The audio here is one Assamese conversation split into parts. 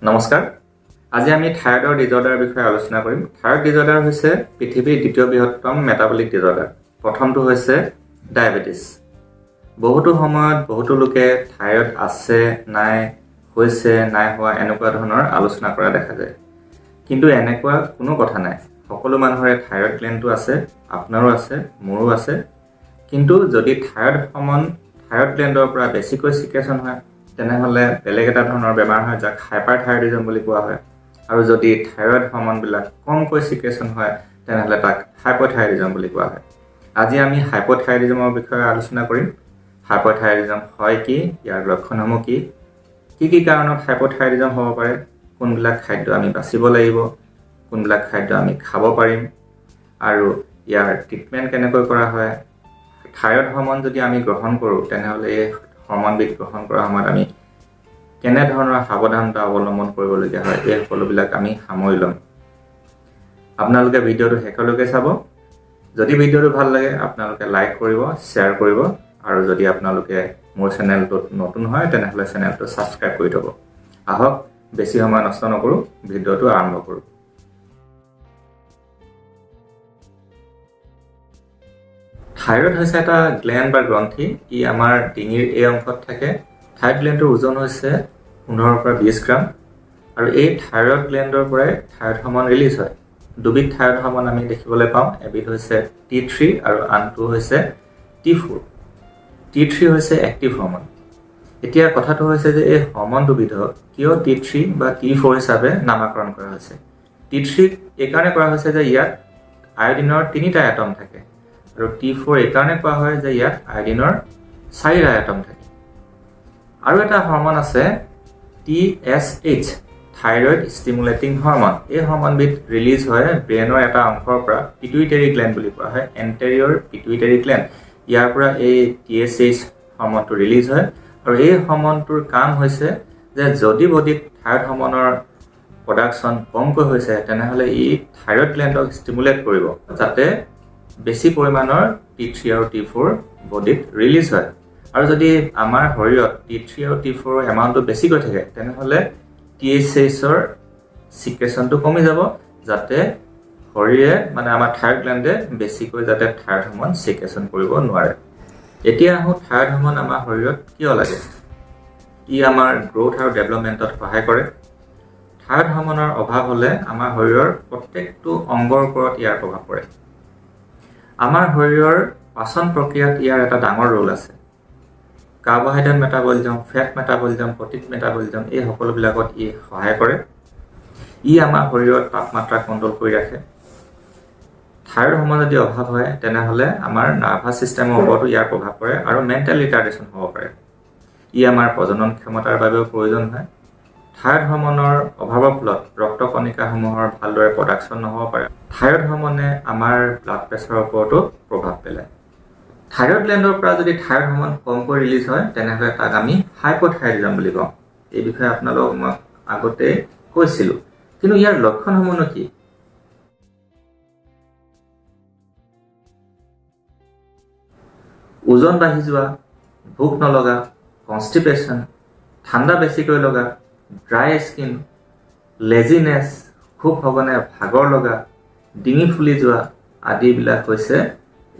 নমস্কাৰ, আজি আমি থাইৰয়ডৰ ডিজৰ্ডাৰ বিষয়ে আলোচনা কৰিম। থাইৰয়ড ডিজৰ্ডাৰ হৈছে পৃথিৱীৰ দ্বিতীয় বৃহত্তম মেটাবলিক ডিজৰ্ডাৰ। প্ৰথমটো হৈছে ডায়েবেটিছ। বহুতো সময়ত বহুতো লোকে থাইৰয়ড আছে নাই, হৈছে নাই হোৱা, এনেকুৱা ধৰণৰ আলোচনা কৰা দেখা যায়। কিন্তু এনেকুৱা কোনো কথা নাই। সকলো মানুহৰে থাইৰয়ড গ্লেণ্ডটো আছে, আপোনাৰো আছে, মোৰো আছে। কিন্তু যদি থাইৰয়ড হৰমন থাইৰয়ড গ্লেণ্ডৰ পৰা বেছিকৈ চিক্ৰেশ্যন হয়, তেনেহ'লে বেলেগ এটা ধৰণৰ বেমাৰ হয়, যাক হাইপাৰ থাইৰয়ডিজম বুলি কোৱা হয়। আৰু যদি থাইৰয়ড হৰমনবিলাক কমকৈ চিক্ৰেশ্যন হয়, তেনেহ'লে তাক হাইপ'থাইৰয়ডিজম বুলি কোৱা হয়। আজি আমি হাইপ'থাইৰয়ডিজমৰ বিষয়ে আলোচনা কৰিম। হাইপ'থাইৰয়ডিজম হয় কি, ইয়াৰ লক্ষণসমূহ কি, কি কি কাৰণত হাইপ'থাইৰয়ডিজম হ'ব পাৰে, কোনবিলাক খাদ্য আমি বাচিব লাগিব, কোনবিলাক খাদ্য আমি খাব পাৰিম আৰু ইয়াৰ ট্ৰিটমেণ্ট কেনেকৈ কৰা হয়, থাইৰয়ড হৰমন যদি আমি গ্ৰহণ কৰোঁ, তেনেহ'লে এই হৰমনবিধ গ্ৰহণ কৰাৰ সময়ত আমি কেনেধৰণৰ সাৱধানতা অৱলম্বন কৰিবলগীয়া হয়, এই সকলোবিলাক আমি সামৰি ল'ম। আপোনালোকে ভিডিঅ'টো শেষলৈকে চাব। যদি ভিডিঅ'টো ভাল লাগে, আপোনালোকে লাইক কৰিব, শ্বেয়াৰ কৰিব আৰু যদি আপোনালোকে মোৰ চেনেলটোত নতুন হয়, তেনেহ'লে চেনেলটো ছাবস্ক্ৰাইব কৰি থ'ব। আহক, বেছি সময় নষ্ট নকৰোঁ, ভিডিঅ'টো আৰম্ভ কৰোঁ। থাইৰয়ড হৈছে এটা গ্লেণ্ড বা গ্ৰন্থি। ই আমাৰ ডিঙিৰ এই অংশত থাকে। থাইৰয়ড গ্লেণ্ডটোৰ ওজন হৈছে 15ৰ পৰা 20 গ্ৰাম আৰু এই থাইৰয়ড গ্লেণ্ডৰ পৰাই থাইৰয়ড হৰমন ৰিলিজ হয়। দুবিধ থাইৰয়ড হৰমন আমি দেখিবলৈ পাওঁ। এবিধ হৈছে টি 3 আৰু আনটো হৈছে টি 4। টি 3 হৈছে এক্টিভ হৰমন। এতিয়া কথাটো হৈছে যে এই হৰমন দুবিধক কিয় টি 3 বা টি 4 হিচাপে নামাকৰণ কৰা হৈছে? টি 3 এইকাৰণে কৰা হৈছে যে ইয়াত আয়ডিনৰ তিনিটা এটম থাকে আৰু টি 4 এইকাৰণে কোৱা হয় যে ইয়াত আয়ডিনৰ চাৰিটা এটম থাকে। আৰু এটা হৰমন আছে TSH, thyroid stimulating hormone. এই হৰমনবিধ ৰিলিজ হয় ব্ৰেইনৰ এটা অংশৰ পৰা, পিটুইটেৰী গ্লেণ্ড বুলি কোৱা হয়, এণ্টেৰিয়ৰ পিটুইটেৰী গ্লেণ্ড। ইয়াৰ পৰা এই টিএছএইচ হৰমনটো ৰিলিজ হয় আৰু এই হৰমনটোৰ কাম হৈছে যে যদি বডিত থাইৰয়ড হৰমনৰ প্ৰডাকশ্যন কমকৈ হৈছে, তেনেহ'লে ই থাইৰয়ড গ্লেণ্ডক ষ্টিমুলেট কৰিব, যাতে বেছি পৰিমাণৰ টি 3 আৰু টি 4 বডিত ৰিলিজ হয়। আৰু যদি আমাৰ শৰীৰত টি 3 আৰু টি 4ৰ এমাউণ্টটো বেছিকৈ থাকে, তেনেহ'লে টিএছএইচৰ চিক্ৰেশ্যনটো কমি যাব, যাতে শৰীৰে, মানে আমাৰ থাইৰয়ড গ্লেণ্ডে বেছিকৈ যাতে থাইৰয়ড হৰমন চিক্ৰেশ্যন কৰিব নোৱাৰে। এতিয়া আহোঁ, থাইৰয়ড হৰমন আমাৰ শৰীৰত কিয় লাগে? ই আমাৰ গ্ৰ'থ আৰু ডেভেলপমেণ্টত সহায় কৰে। থাইৰয়ড হৰমনৰ অভাৱ হ'লে আমাৰ শৰীৰৰ প্ৰত্যেকটো অংগৰ ওপৰত ইয়াৰ প্ৰভাৱ পৰে। আমাৰ শৰীৰৰ পাচন প্ৰক্ৰিয়াত ইয়াৰ এটা ডাঙৰ ৰোল আছে। Carbohydrate metabolism, fat metabolism, protein metabolism, এই সকলোবিলাকত ই সহায় কৰে। ই আমাৰ শৰীৰত তাপমাত্ৰা কণ্ট্ৰল কৰি ৰাখে। থাইৰয়ড হৰমন যদি অভাৱ হয়, তেনেহ'লে আমাৰ নাৰ্ভাছ ছিষ্টেমৰ ওপৰতো ইয়াৰ প্ৰভাৱ পৰে আৰু মেণ্টেল ৰিটাৰ্ডেশ্যন হ'ব পাৰে। ই আমাৰ প্ৰজনন ক্ষমতাৰ বাবেও প্ৰয়োজন হয়। থাইৰয়ড হৰমনৰ অভাৱৰ ফলত ৰক্তকণিকাসমূহৰ ভালদৰে প্ৰডাকশ্যন নহ'ব পাৰে। থাইৰয়ড হৰমনে আমাৰ ব্লাড প্ৰেছাৰৰ ওপৰতো প্ৰভাৱ পেলায়। থাইৰয়ড গ্লেণ্ডৰ পৰা যদি থাইৰয়ড হৰমন কমকৈ ৰিলিজ হয়, তেনেহ'লে তাক আমি হাইপ'থাইৰয়ডিজম বুলি কওঁ। এই বিষয়ে আপোনালোকক মই আগতে কৈছিলোঁ। কিন্তু ইয়াৰ লক্ষণসমূহনো কি? ওজন বাঢ়ি যোৱা, ভোক নলগা, কনষ্টিপেশ্যন, ঠাণ্ডা বেছিকৈ লগা, ড্ৰাই স্কিন, লেজিনেছ, খুব সঘনে ভাগৰ লগা, ডিঙি ফুলি যোৱা আদিবিলাক হৈছে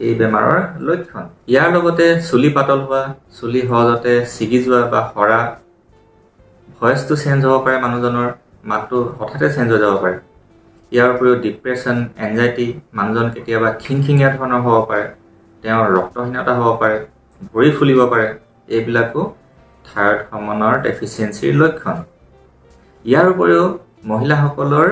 এই বেমাৰৰ লক্ষণ। ইয়াৰ লগতে চুলি পাতল হোৱা, চুলি সহজতে ছিগি যোৱা বা সৰা, ভইচটো চেঞ্জ হ'ব পাৰে, মানুহজনৰ মাতটো হঠাতে চেঞ্জ হৈ যাব পাৰে। ইয়াৰ উপৰিও ডিপ্ৰেশ্যন, এনজাইটি, মানুহজন কেতিয়াবা খিংখিঙীয়া ধৰণৰ হ'ব পাৰে, তেওঁৰ ৰক্তহীনতা হ'ব পাৰে, ভৰি ফুলিব পাৰে। এইবিলাকো থাইৰয়ড হৰমনৰ ডেফিচিয়েঞ্চিৰ লক্ষণ। ইয়াৰ উপৰিও মহিলাসকলৰ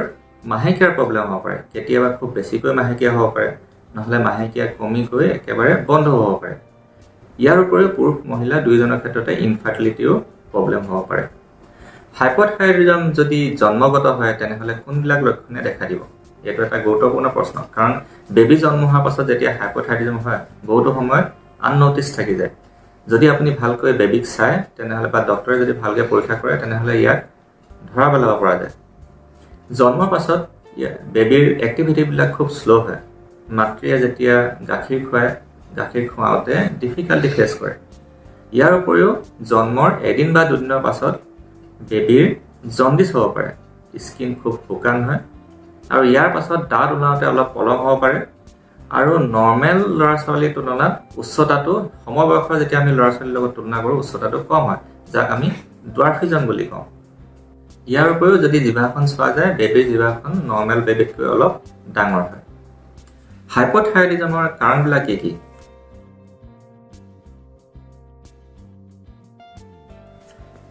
মাহেকীয়াৰ প্ৰব্লেম হ'ব পাৰে। কেতিয়াবা খুব বেছিকৈ মাহেকীয়া হ'ব পাৰে, নহ'লে মাহেকীয়া কমি গৈ একেবাৰে বন্ধ হ'ব পাৰে। ইয়াৰ উপৰিও পুৰুষ মহিলা দুয়োজনৰ ক্ষেত্ৰতে ইনফাৰ্টিলিটিও প্ৰব্লেম হ'ব পাৰে। হাইপ'থাইৰয়ডিজম যদি জন্মগত হয়, তেনেহ'লে কোনবিলাক লক্ষণে দেখা দিব? এইটো এটা গুৰুত্বপূৰ্ণ প্ৰশ্ন, কাৰণ বেবী জন্ম হোৱাৰ পাছত যেতিয়া হাইপ'থাইৰয়ডিজম হয়, বহুতো সময়ত আনন'টিচ থাকি যায়। যদি আপুনি ভালকৈ বেবীক চায় তেনেহ'লে বা ডক্টৰে যদি ভালকৈ পৰীক্ষা কৰে, তেনেহ'লে ইয়াক ধৰা পেলাব পৰা যায়। জন্মৰ পাছত বেবীৰ এক্টিভিটিবিলাক খুব শ্ল' হয়। মাতৃয়ে যেতিয়া গাখীৰ খুৱায়, গাখীৰ খুৱাওঁতে ডিফিকাল্টি ফেচ কৰে। ইয়াৰ উপৰিও জন্মৰ এদিন বা দুদিনৰ পাছত বেবীৰ জণ্ডিছ হ'ব পাৰে, স্কিন খুব শুকান হয় আৰু ইয়াৰ পাছত দাঁত ওলাওঁতে অলপ পলম হ'ব পাৰে। আৰু নৰ্মেল ল'ৰা ছোৱালীৰ তুলনাত উচ্চতাটো, সমবয়সৰ যেতিয়া আমি ল'ৰা ছোৱালীৰ লগত তুলনা কৰোঁ, উচ্চতাটো কম হয়, যাক আমি ডৱাৰ্ফিজম বুলি কওঁ। ইয়াৰ উপৰিও যদি জিভাখন চোৱা যায়, বেবীৰ জিভাখন নৰ্মেল বেবীতকৈ অলপ ডাঙৰ হয়। হাইপ'থাইৰয়ডিজমৰ কাৰণবিলাক কি কি?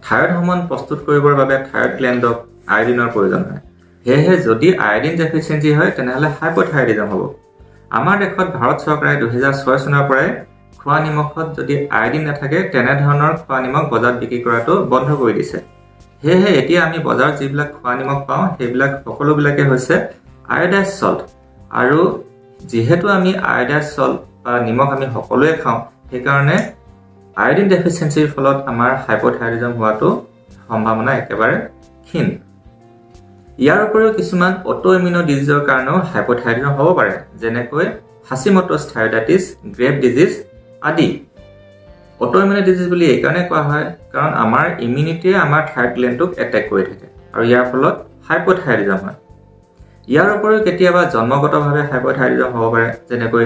থাইৰয়ড হৰমন প্ৰস্তুত কৰিবৰ বাবে থাইৰয়ড গ্লেণ্ডক আয়ডিনৰ প্ৰয়োজন হয়। সেয়েহে যদি আয়ডিন ডেফিচিয়েঞ্চি হয়, তেনেহ'লে হাইপ'থাইৰয়ডিজম হ'ব। আমাৰ দেশত ভাৰত চৰকাৰে 2006 চনৰ পৰাই খোৱা নিমখত যদি আয়ডিন নাথাকে, তেনেধৰণৰ খোৱা নিমখ বজাৰত বিক্ৰী কৰাটো বন্ধ কৰি দিছে। সেয়েহে এতিয়া আমি বজাৰত যিবিলাক খোৱা নিমখ পাওঁ, সেইবিলাক সকলোবিলাকে হৈছে আয়ডাইজ চল্ট। আৰু যিহেতু আমি আয়ডাইজ চল্ট বা নিমখ আমি সকলোৱে খাওঁ, সেইকাৰণে আয়ডিন ডেফিচিয়েঞ্চিৰ ফলত আমাৰ হাইপ'থাইৰয়ডিজম হোৱাটো সম্ভাৱনা একেবাৰে ক্ষীণ। ইয়াৰ উপৰিও কিছুমান অট' ইমিউনো ডিজিজৰ কাৰণেও হাইপ'থাইৰয়ডিজম হ'ব পাৰে, যেনেকৈ হাচিমটছ থাইৰয়ডাইটিছ, গ্ৰেভ ডিজিজ আদি। অট' ইমিউনো ডিজিজ বুলি এইকাৰণে কোৱা হয়, কাৰণ আমাৰ ইমিউনিটিয়ে আমাৰ থাইৰয়ড গ্লেণ্ডটোক এটেক কৰি থাকে আৰু ইয়াৰ ফলত হাইপ'থাইৰয়ডিজম হয়। ইয়াৰ উপৰিও কেতিয়াবা জন্মগতভাৱে হাইপ'থাইৰয়ডিজম হ'ব পাৰে, যেনেকৈ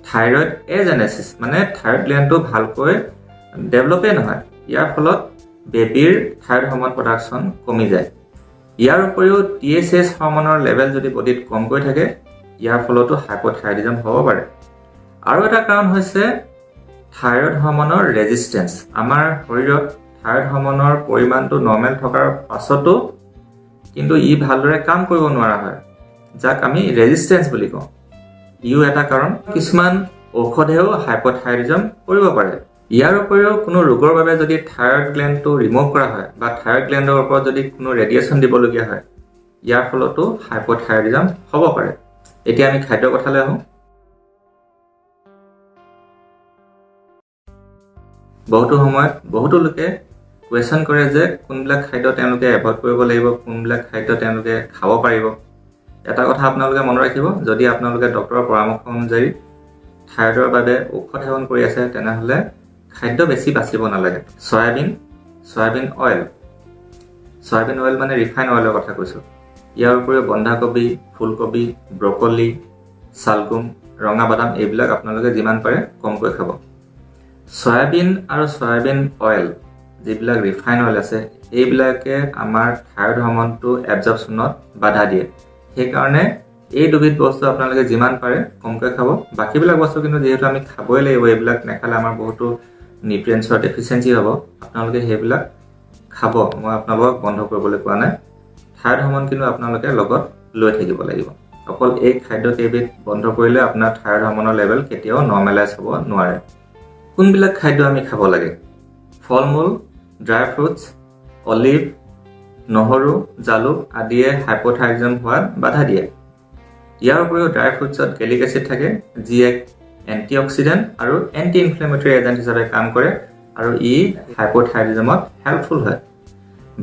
থাইৰয়ড এজেনেচিছ, মানে থাইৰয়ড গ্লেণ্ডটো ভালকৈ ডেভেলপেই নহয়। ইয়াৰ ফলত বেবীৰ থাইৰয়ড হৰমন প্ৰডাকশ্যন কমি যায়। ইয়াৰ উপৰিও টিএছএইচ হৰমনৰ লেভেল যদি বডিত কমকৈ থাকে, ইয়াৰ ফলতো হাইপ'থাইৰয়ডিজম হ'ব পাৰে। আৰু এটা কাৰণ হৈছে থাইৰয়ড হৰমনৰ ৰেজিষ্টেঞ্চ। আমাৰ শৰীৰত থাইৰয়ড হৰমনৰ পৰিমাণটো নৰ্মেল থকাৰ পাছতো কিন্তু ই ভালদৰে কাম কৰিব নোৱাৰা হয়, যাক আমি ৰেজিষ্টেঞ্চ বুলি কওঁ। ইও এটা কাৰণ। কিছুমান ঔষধেও হাইপ'থাইৰয়ডিজম কৰিব পাৰে। ইয়াৰ উপৰিও কোনো ৰোগৰ বাবে যদি থাইৰয়ড গ্লেণ্ডটো ৰিমুভ কৰা হয় বা থাইৰয়ড গ্লেণ্ডৰ ওপৰত যদি কোনো ৰেডিয়েশ্যন দিবলগীয়া হয়, ইয়াৰ ফলতো হাইপ'থাইৰয়ডিজম হ'ব পাৰে। এতিয়া আমি খাদ্যৰ কথালৈ আহোঁ। বহুতো সময়ত বহুতো লোকে কুৱেশ্যন কৰে যে কোনবিলাক খাদ্য তেওঁলোকে এভইড কৰিব লাগিব, কোনবিলাক খাদ্য তেওঁলোকে খাব পাৰিব। এটা কথা আপোনালোকে মনত ৰাখিব, যদি আপোনালোকে ডক্তৰৰ পৰামৰ্শ অনুযায়ী থাইৰয়ডৰ বাবে ঔষধ সেৱন কৰি আছে, তেনেহ'লে খাদ্য বেছি বাচিব নালাগে। Soybean, soybean oil, soybean oil মানে ৰিফাইন অইলৰ কথা কৈছোঁ। ইয়াৰ উপৰিও বন্ধাকবি, ফুলকবি, ব্ৰকলি, চালগুম, ৰঙা বাদাম, এইবিলাক আপোনালোকে যিমান পাৰে কমকৈ খাব। চয়াবিন আৰু চয়াবিন অইল, যিবিলাক ৰিফাইন অইল আছে, এইবিলাকে আমাৰ থাইৰয়ড হৰমনটো এবজৰ্পশ্যনত বাধা দিয়ে। সেইকাৰণে এই দুবিধ বস্তু আপোনালোকে যিমান পাৰে কমকৈ খাব। বাকীবিলাক বস্তু কিন্তু যিহেতু আমি খাবই লাগিব, এইবিলাক নাখালে আমাৰ বহুতো নিউট্ৰিয়েণ্টছৰ ডেফিচিয়েঞ্চি হ'ব, আপোনালোকে সেইবিলাক খাব। মই আপোনালোকক বন্ধ কৰিবলৈ কোৱা নাই। থাইৰয়ড হৰমন কিন্তু আপোনালোকে লগত লৈ থাকিব লাগিব। অকল এই খাদ্য কেইবিধ বন্ধ কৰিলে আপোনাৰ থাইৰয়ড হৰমনৰ লেভেল কেতিয়াও নৰ্মেলাইজ হ'ব নোৱাৰে। কোনবিলাক খাদ্য আমি খাব লাগে? ফল মূল, ড্ৰাই ফ্ৰুটছ, অলিভ, নহৰু, জালুক আদিয়ে হাইপ'থাইৰয়ডিজম হোৱাত বাধা দিয়ে। ইয়াৰ উপৰিও ড্ৰাই ফ্ৰুটছত গেলিক এচিড থাকে, যি এক এণ্টিঅক্সিডেণ্ট আৰু এণ্টি ইনফ্লেমেটৰী এজেণ্ট হিচাপে কাম কৰে আৰু ই হাইপ'থাইৰয়ডিজমত হেল্পফুল হয়।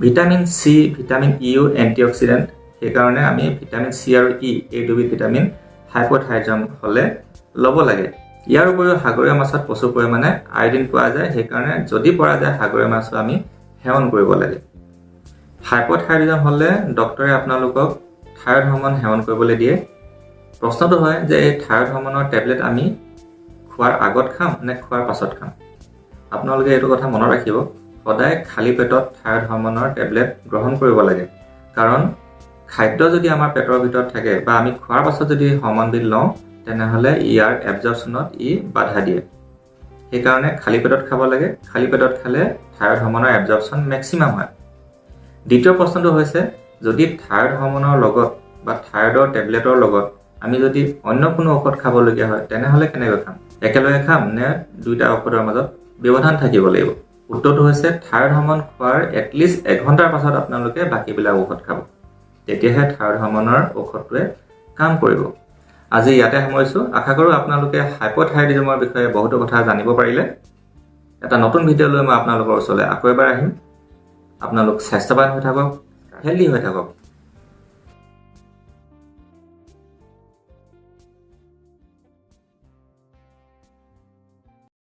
ভিটামিন চি, ভিটামিন ইও এণ্টিঅক্সিডেণ্ট। সেইকাৰণে আমি ভিটামিন চি আৰু ই, এই দুবিধ ভিটামিন হাইপ'থাইৰয়ডিজম হ'লে ল'ব লাগে। ইয়াৰ উপৰিও সাগৰীয় মাছত প্ৰচুৰ পৰিমাণে আয়ডিন পোৱা যায়। সেইকাৰণে যদি পৰা যায়, সাগৰীয় মাছো আমি সেৱন কৰিব লাগে। হাইপ'থাইৰয়ডিজম হ'লে ডক্তৰে আপোনালোকক থাইৰয়ড হৰমন সেৱন কৰিবলৈ দিয়ে। প্ৰশ্নটো হয় যে এই থাইৰয়ড হৰমনৰ টেবলেট আমি খোৱাৰ আগত খাম নে খোৱাৰ পাছত খাম? আপোনালোকে এইটো কথা মনত ৰাখিব, সদায় খালী পেটত থাইৰয়ড হৰমনৰ টেবলেট গ্ৰহণ কৰিব লাগে। কাৰণ খাদ্য যদি আমাৰ পেটৰ ভিতৰত থাকে বা আমি খোৱাৰ পাছত যদি হৰমনবিধ লওঁ, তেনেহ'লে ইয়াৰ এবজৰ্পশ্যনত ই বাধা দিয়ে। সেইকাৰণে খালী পেটত খাব লাগে। খালী পেটত খালে থাইৰয়ড হৰমনৰ এবজৰ্পশ্যন মেক্সিমাম হয়। দ্বিতীয় প্ৰশ্নটো হৈছে, যদি থাইৰয়ড হৰমনৰ লগত বা থাইৰয়ডৰ টেবলেটৰ লগত আমি যদি অন্য কোনো ঔষধ খাবলগীয়া হয়, তেনেহ'লে কেনেকৈ খাম? একেলগে খাম নে দুয়োটা ঔষধৰ মাজত ব্যৱধান থাকিব লাগিব? উত্তৰটো হৈছে, থাইৰয়ড হৰমন খোৱাৰ এটলিষ্ট এঘণ্টাৰ পাছত আপোনালোকে বাকীবিলাক ঔষধ খাব। তেতিয়াহে থাইৰয়ড হৰমনৰ ঔষধটোৱে কাম কৰিব। আজি ইয়াতে সামৰিছোঁ। আশা কৰোঁ আপোনালোকে হাইপ'থাইৰয়ডিজমৰ বিষয়ে বহুতো কথা জানিব পাৰিলে। এটা নতুন ভিডিঅ' লৈ মই আপোনালোকৰ ওচৰলৈ আকৌ এবাৰ আহিম। আপোনালোক স্বাস্থ্যৱান হৈ থাকক, হেল্ডি হৈ থাকক।